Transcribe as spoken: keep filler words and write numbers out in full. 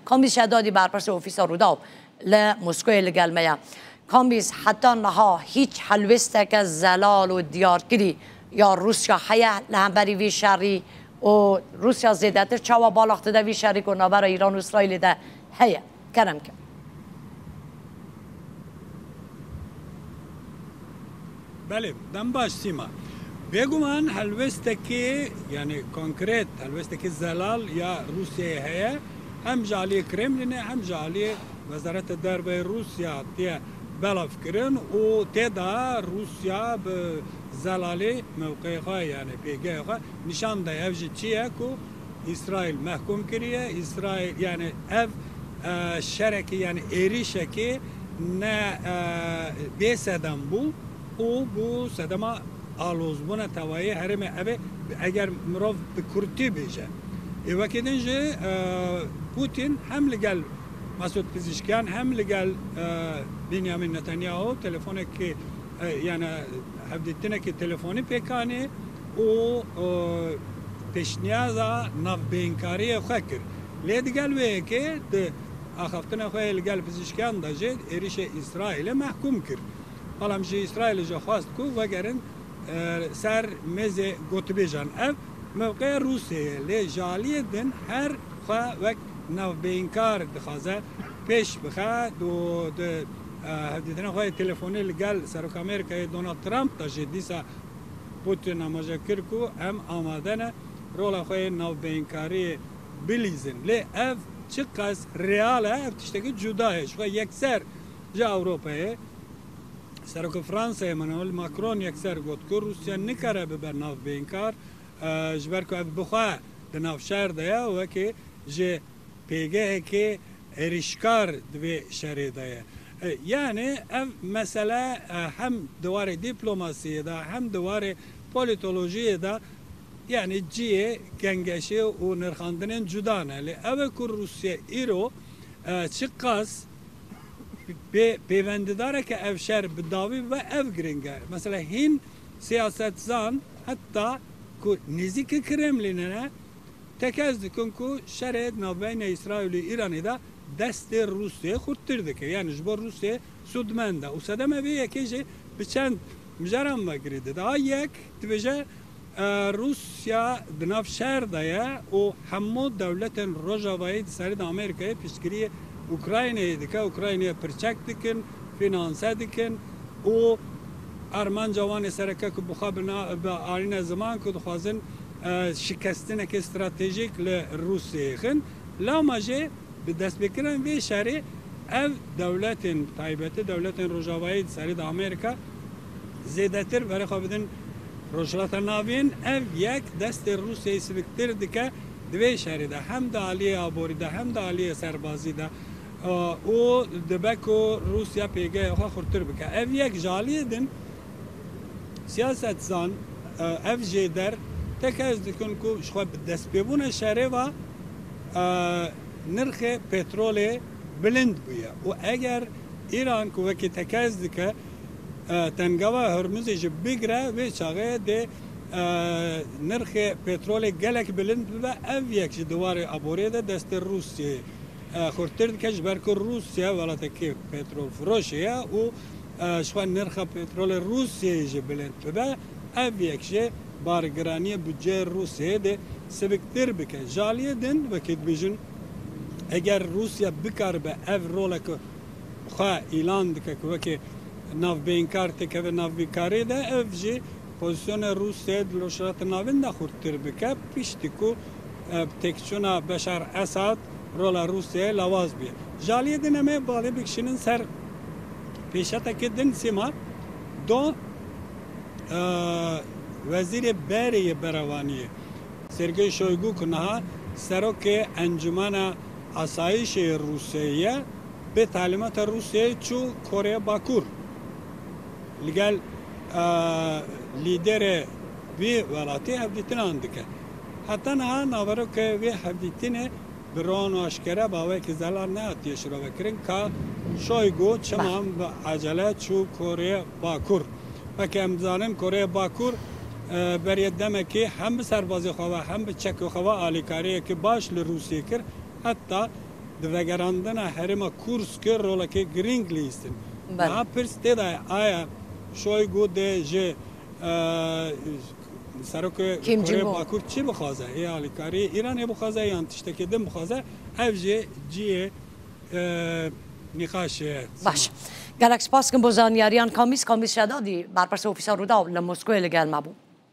Komîs Şedadî, berpirsê Ofîsa Rûdaw li Moskoyê li gel me ye. Komîs, heta niha hîç helwêsteke zelal û diyarkirî ya Rûsya heye li hemberî vî şerî û Rûsya zêdetir çawa balax dide vî şerî ku navbera Îran û Îsraîlê de heye? Kerem ke. Belê, dem baş Sîma. Bêguman helwestekî, yani konkret helwestekî zelal ya Rûsyayê heye. Hem ji aliyê Kremlînê hem ji aliyê Wezareta Derve Rûsya tiye belavkirin û tê de Rûsya bi zelalî mewqeyê xwe, yani pêgehê xwe nîşan daye. Ev jî çi ye ku Îsraîl mehkûm kiriye. Îsraîl, yani ev, e, şerekî, yani êrîşekî ne, e, bê sedem bû û bû sedema alozbûna tevayê herêmê. Ev ê, eger mirov bi kurtî bêje. Ê wekî din jî, e, Putin hem li gel Mesûd Pizîşkiyan hem li gel, e, Benyamin Netanyahu telefonekî, e, yani hevdîtinekî telefonî pêk anî û, e, pêşniyaza navbeyinkariyê xwe kir. Lê digel wê yekê di axaftina xwe yê li gel pizîşkiyan de jî êrîşê Îsraîlê mehkûm kir. Belav ji Îsraîlê jî xwest ku vegerin, e, ser mêzê gotibêjan. Ev mewqeya Rûsyayê ye, lê ji aliyê din her xwe wek navbeynkar dixwaze pêş bixe. Di, di, e, hevdîtina xwe yê telefonî li gel Serok Amerîkayê Donald Trump de jî dîsa Putin amaje kir ku em amade ne rola xwe yê navbeyinkariyê bilîzin. Lê ev çiqas real e, ev tiştekî cuda ye. Ji xwe yekser ji Ewropayê. Serokê Fransayê Emmanuel Macron yekser got ku Rûsya nikare bibe navbeynkar, e, ji ber ku ev bi xwe di nav şer de ye û wekî ji pêgehekê êrîşkar di vê şerê de ye. E, yani ev mesele, e, hem di warê dîplomasiyê de hem di warê polîtolojiyê de, yani cihê gengeşê û nirxandinên cuda ne. Lê ew e ku Rûsya îro, e, çiqas pê-, pêvendidareke ev şer bi dawî bibe, ev giring e. Mesela hîn siyasetzan heta ku nêzîkî Kremlînê ne, tekez dikin ku şerê di navbeyna Îsraîl û Îranê de destê Rûsyayê xurttir dike. Yani ji bo Rûsyayê sûdmend e. Û sedema vê yekê jî bi çend mijaran ve girê dide. A yek dibêje, e, Rûsya di nav şer de ye û hemû dewletên Rojavayê di serî de Amerîkayê piştgiriyê Ukraynayê dike. Ukraynayê pirçek dikin, fînanse dikin û armanca wan ê sereke ku bi xwe bi na-, bi alîne ziman ku dixwazin, e, şikestineke stratejîk li Rûsyayê xin. Lama jê bi destpêkirin vê şerê ev dewletên taybetî, dewletên Rojavayê di serî de Amerîka zêdetir berê xwe bidin Rojhilata Navîn. Ev yek destê Rûsyayê siviktir dike di vê şerê de, hem di aliyê aborî de hem di aliyê serbazî de, e, û dibe ku Rûsya pêgehê xwe xurtir bike. Ev yek ji aliyê din siyasetzan, e, ev jêder tekez dikin ku ji xwe bi destpêbûna şerê ve, e, nirxê petrolê bilind bûye û eger Îran ku wekî tekez dike, e, tengava Hormuzê jî bigire, vê çaxê dê, e, nirxê petrolê gelek bilind bibe. Ev yek ji di warê aborê de destê Rûsyayê, e, xurttir dike, ji ber ku Rûsya welatekî petrolfiroşê ye û, e, ji xwe nirxa petrolê Rûsyayê jî bilind bibe. Ev yek jê bargiraniyê budceyê Rûsyayê dê siviktir bike. Ji aliyê din wekî dibêjin, eger Rûsya bikaribe ev roleke xwe îlan dike ku wekî navbeynkar têkeve navbeykariyê de, ev jî pozîsyona Rûsyayê di Rojhilata Navîn de xurttir bike, piştî ku, e, bi têkçûna Beşar Esad rola Rûsyayê lawaz bûye. Ji aliyê din em ê balê bikişînin ser pêşetekê din, Sîma, do, e, Wezîrê Berê yê Berevaniyê Sergey Shoygu ku niha serokê Encûmena Asayîşê Rûsyayê ye, bi talîmata Rûsyayê çû Koreya Bakur. Li gel, e, lîderê vî welatî hevdîtinan dike. Heta niha naverokê vê hevdîtinê bi ron û aşkere bi awayekî zelal nehatiye şirovekirin ka Şoygu çima bi ecele çû Koreya Bakur. Weke em dizanin Koreya Bakur, e, beriya demekê hem bi serbazê xwe ve hem bi çekê xwe ve alîkariyekî baş li Rûsyê kir. Heta di vegerandina herêma Kursk rolekê girîng lihîstin. Belê. Niha pirs tê de ye, aya Şoygu dê ji, e, serokê Kim Koreya Jong-un. Bakur çi bixwaze? Ê alîkariyê Îranê bixwaze yan tiştekê din bixwaze? Ev jî cihê, e, nîqaşê ye. Baş. Gelek spas dikim bo zanyariyan. Kamîs, Kamîs Şedadî, berpirsê Ofîsa Rûdaw li Moskowê li gel me bû.